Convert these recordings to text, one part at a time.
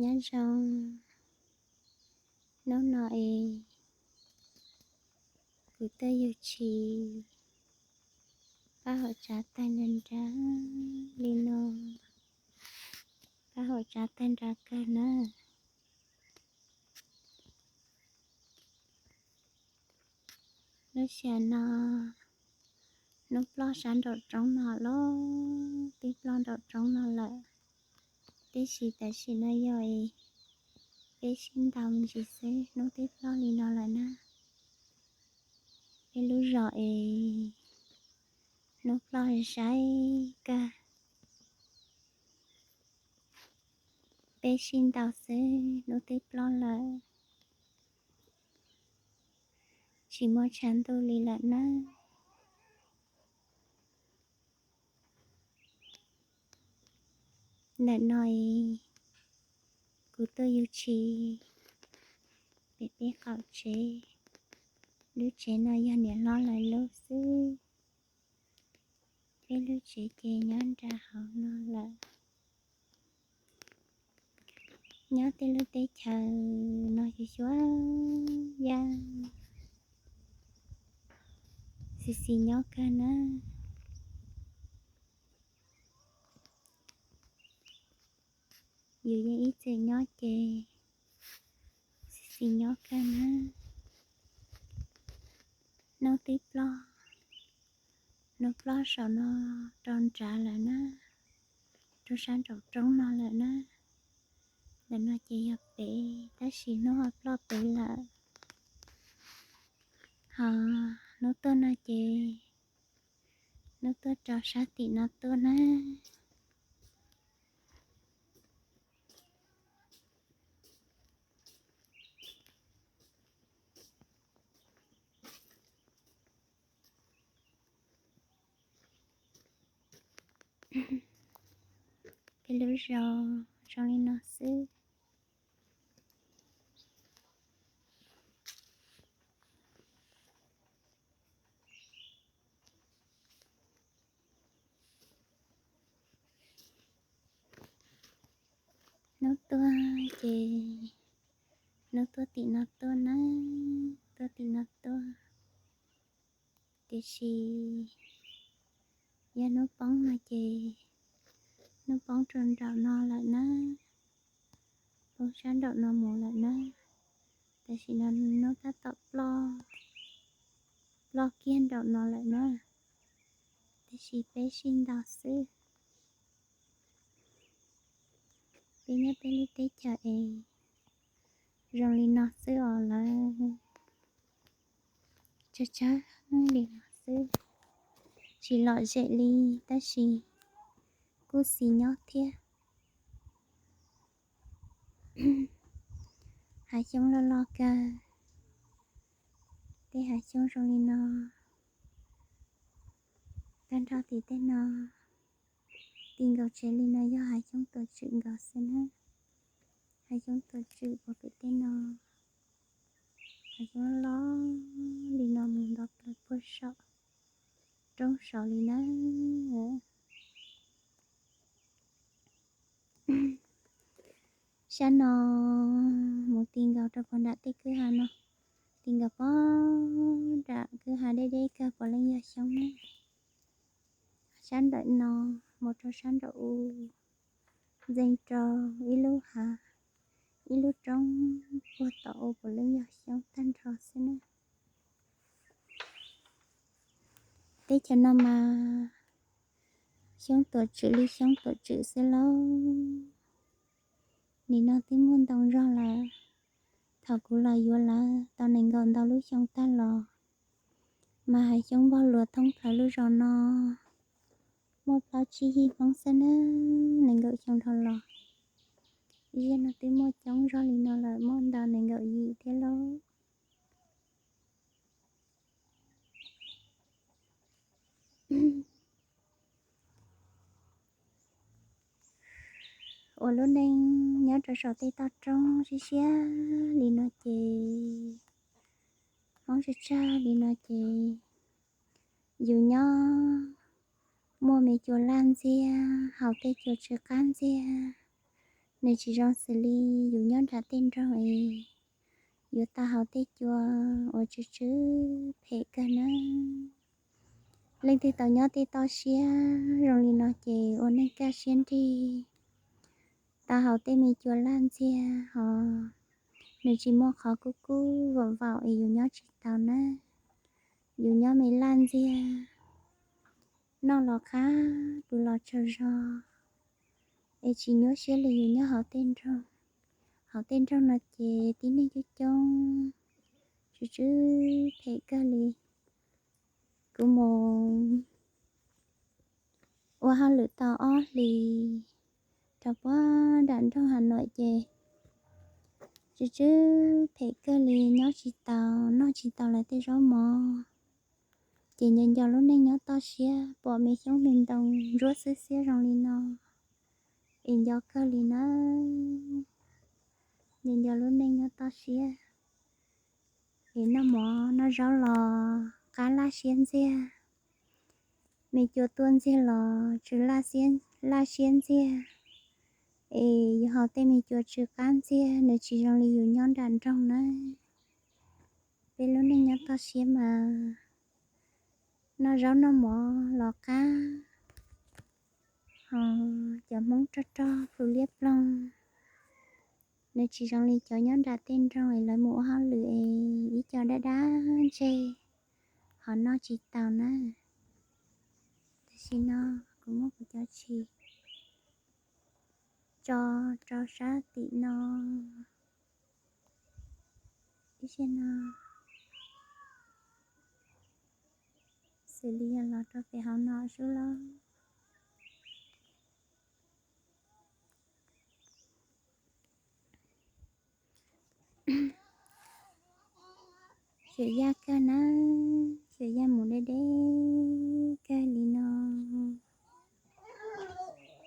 Nyob zoo, hnub no es kuv tuaj yug tshis pab hauv tsav tag nrag nrag li no, pab hauv tsav tag nrag kawg na. Lub sij hawm no hnub ploj sab nraum roob no los, twb ploj nraum roob no lawm, tiam sis tam sim no yog es peb sib ntaus me ntsis xwb hnub twb ploj li no lawm na. Peb lub zos es hnub ploj sai kawg, peb sib ntaus xwb hnub twb ploj lawm, tsis muaj tshav ntuj li lawm na. Ntawm no es kuv tuaj yug tshis pem peb qaum tsev. Lub tsev no yog niam hlob lawv lub xwb, peb lub tsev ces nyob nram hauv no lawm. Nyob tej lub teb chaws no xyuas xyuas yaj, xis xis nyob kawg na. Yus yeej ib txwm nyob ces xis xis nyob kawg na. Hnub twb ploj, hnub ploj saum no rau nrad lawm na, rau sab nraum roob no lawm na. Ntawm no ces yog pem, tab sis hnub ho ploj pem lawm. Ho hnub tuaj no ces hnub tuaj rau sab tim no tuaj na. Peb lub zos zoo li no xwb. Hnub tuaj ces hnub tuaj tim no tuaj na, tuaj tim no tuaj. Tiam sis yog hnub poob no ces hnub poob rau nraum no lawm na, poob sab nraum no mus lawm na. Tam sim no hnub tab tom ploj, ploj kiag nraum no lawm na, tiam sis peb sib ntaus xwb. Peb nyob peb lub teb chaws es zoo li no xwb os lawv. Tsawg tsawg li no xwb, tsis lom zem li, tab sis kuj xis nyob thiab. Hav xyoob loj loj kawg, tej hav xyoob zoo li no. Tag nrho tim tej no, ti nkaus tsev li no yog hav xyoob tuam tswm nkaus xwb na. Hav xyoob tuam tswm puag pem tej no, hav xyoob loj li no mus nto plaws puag saum roob saud li na. Sab no mus ti nkaus rau puag nram tej kwj ha no, ti nkaus puag nram kwj ha deb deb kawg puav leej yog xyoob na. Sab ntawm no mus rau sab nraum u, ntxeev rau ib lub hav, ib lub roob puag tom u puav leej yog xyoob tag nrho xwb na. Teb chaws no mas xyoob tuam tswm li xyoob tuam tswm xwb lauj. Nim no twb muaj ntau zog lawm. Thaum kuv los yuav lawv tau nees nkaum ntau lub xyoo tag los, mas hav xyoob npog luas thoob plaws lub zos no. Muaj plaub tsib yig Hmoob xwb na, nees nkaum xyoo dhau los. Ib zaj no twb muaj coob zog li no lawm, muaj ntau nees nkaum yim thiab lauj. Ua lub neej nyob rau saum tej toj roob siab siab li no ces, Hmoob tsawg tsawg li no ces, yus nyob muaj me cua laj ntxiag, haus tej cua tsw qab ntxiag, Nws tsis zoo xws li yus nyob nram tej nroog es yuav tau haus tej cua uas tsw tsw phem kawg na. Leej twg tau nyob tej toj siab zoo li no ces ua neej kaj siab nrig, tau haus tej me cua laj ntxiag hos nws tsis muaj qhov kub kub vaum vaum es yus nyob tsis tau na. Yus nyob me laj ntxiag, noj los qab, pw los tsaug zog, es tsis nyuaj siab li yus nyob hauv tej nroog. Hauv tej nroog no ces tib neeg coob coob, tsw tsw phem kawg li. Kuv mus ua hauj lwm tau ob hlis rau puag nram nroog Hav Noim ces tsw tsw phem kawg li, nyob tsis tau, noj tsis tau lawv tej zaub mov. Ces nco nco lub neej nyob toj siab, pom me xyoob me ntoo ntsuab xwb xiab zoo li no es nco kawg li na. Nco nco lub neej nyob toj siab es noj mov noj zaub los qab laj siab ntxiag, me cua tuaj ntxiag los tsw laj siab ntxiag. Es yus haus tej me cua tsw qab ntxiag, nws tsis zoo li yus nyob nram nroog na. Peb lub neej nyob toj siab mas noj zaub noj mov los qab, hos cov Hmoob rog rog plhu liab ploog, nws tsis zoo li cov nyob nram tej nroog es lawv mus ua hauj lwm es ib co dab dab ntseg hos noj tsis tau na. Tam sim no kuv muab kuv cov tshis tso rau sab tim no. Ib zaug no xws li yog los rau pem hauv no xwb lauj. Xyem yaj kawg na, xyem yaj mus deb deb kawg li no.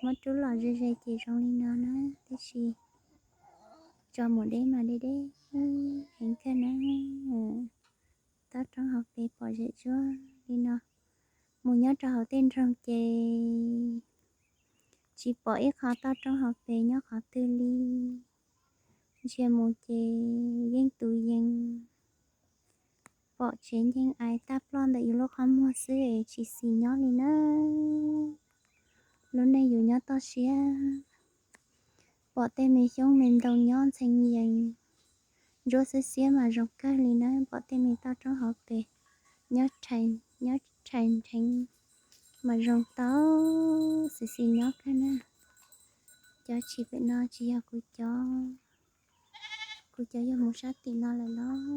Muab rub los ze ze ces zoo li no na, tab sis tso mus deb mas deb deb heev kawg na. Toj roob hauv pes pom zem zuag li no. Mus nyob rau hauv tej nroog ces tsis pom ib qho toj roob hauv pes nyob qhov twg li. Ntsia mus ces yeej tus yees, pom tsev nceeg ais tag ploj ntawm yus lub qhov muag xwb es tsis xis nyob li na. Lub neej yus nyob toj siab, pom tej me xyoob me ntoo nyob ntxhee yees, ntsuab xiab xiab mas zoo kawg li na. Pom tej me toj roob hauv pes nyob rhais, nyob rhais nrheev mas zoo tau xis xis nyob kawg na. Cov tshis pem no tsis yog kuv cov, kuv cov yog mus sab tim no lawm los.